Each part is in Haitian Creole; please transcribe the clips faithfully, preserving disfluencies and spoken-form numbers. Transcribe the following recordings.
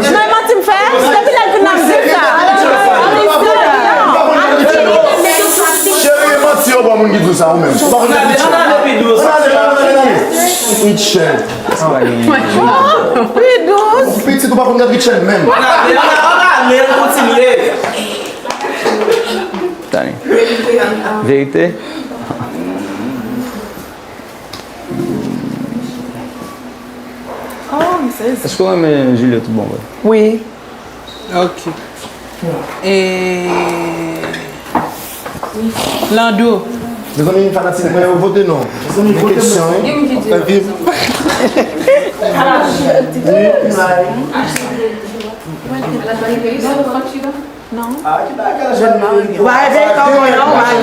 Men manti m fè, depi lè l vin la m di sa. Cheri, e manti yo ba moun ki di w sa, ou menm. Ou pa konn gade chèn. Pi dous. Pitit, ou pa konn gade chèn menm. Tani. Verite? Oh, m sezi. Èske w renmen Julio tout bon vre? Wi. Ok. E Lando. Mezanmi, fanatik mwen yo vote non. Gen kesyon, wi. Fè viv. Non. Ou pa reveye kò mwen non, ou pa gen.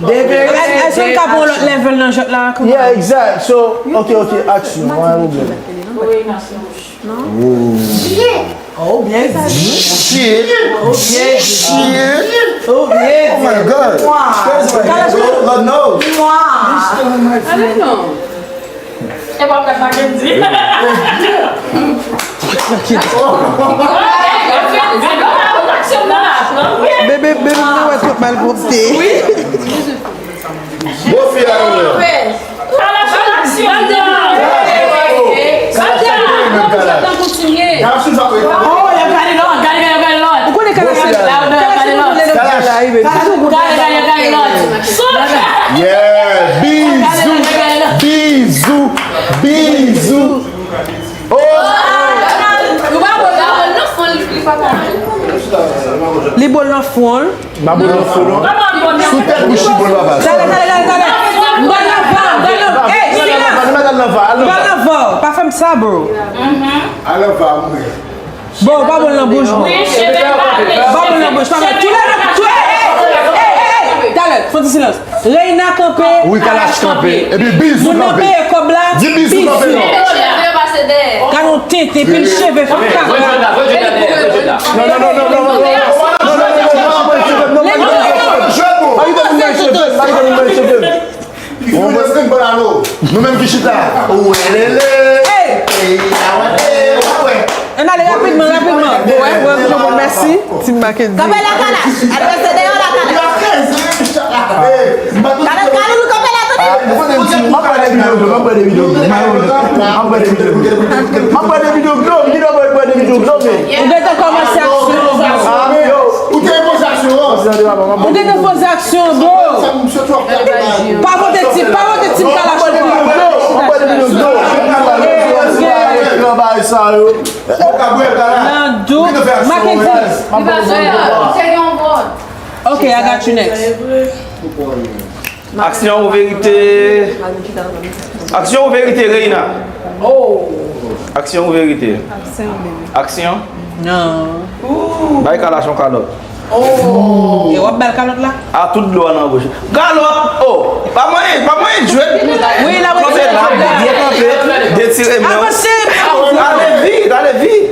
Èske n ka pran lòt level nan jwèt la? Yeah, exact. So, ok, ok, aksyon. Pa gen pwoblèm. Oh, byen di. Shit. Oh, byen di. Shit. Oh, byen di. Oh my God. Lord knows. Mwa. Mwa. Mister, my friend. E pa pèp Mackendy. Bebe, bebe, mwen wè twòp malpwòpte. Bon fi a nou. Kalash an aksyon. Kalash an aksyon. Oh, y ap gade lòt, gade, gade, gade lòt. Ou konnen Kalash se Kalash se moun lè lòt la, wi, baby. Gade, gade, gade lòt. Yeah, bizou, bizou, bizou. Oh! Li bo l nan fwon l. M pa bo l nan fwon l non. Sou tèt bouch li bo l papa. Talè, talè, talè, talè. M pral nan va, m pral nan, ey, Sina. M pral nan va, al nan va. M pral nan va. Pa fè m sa, bro. Al nan va, mwen. Bon, pa bo l nan bouch, bro. Pa bo l nan bouch, pa fè. Tou lè, tou, ey, ey, ey, ey, ey. Talè, fon ti silans. Reina kanpe, wi, Kalash kanpe. Epi bizou kanpe. Moun nan peye kòb la, di bizou kanpe non. Gade yon tenten, pil cheve, fòk kaka. Non, non, non, non. Nou menm ki chita. Ou wè lele. Ey! Ey, a wè, ey, wè, wè. Ann ale rapidman, rapidman. Bon, wè, wè, bon, bon, mèsi. Team Mackendy. Kanpe la, Kalash. Adrese deyò la, Kalash. Kalash, Kaloulou, kanpe la, tande. M ap pran de videyo, m ap pran de videyo. M ap pran de videyo. M ap pran de videyo, m ap pran de videyo, men. Ou gentan kòmanse aksyon. Ou te poze aksyon an. Ou gentan poze aksyon, bro. Pa vote team, pa vote team Kalash. M ap pran de videyo, m ap pran de videyo. Nan dout, Mackendy. Ok, I got you next. Aksyon ou verite? Aksyon ou verite, Reina? Aksyon ou verite? Aksyon, baby. Aksyon? Non. Bay Kalash yon kalòt. E w ap ba l kalòt la? A tout dlo a nan bouch. Kalòt! Oh! Pa manyen, pa manyen jwèt. Wi, l ap kanpe la, byen kanpe. Detire men w. Avanse, avanse. Ale vit, ale vit.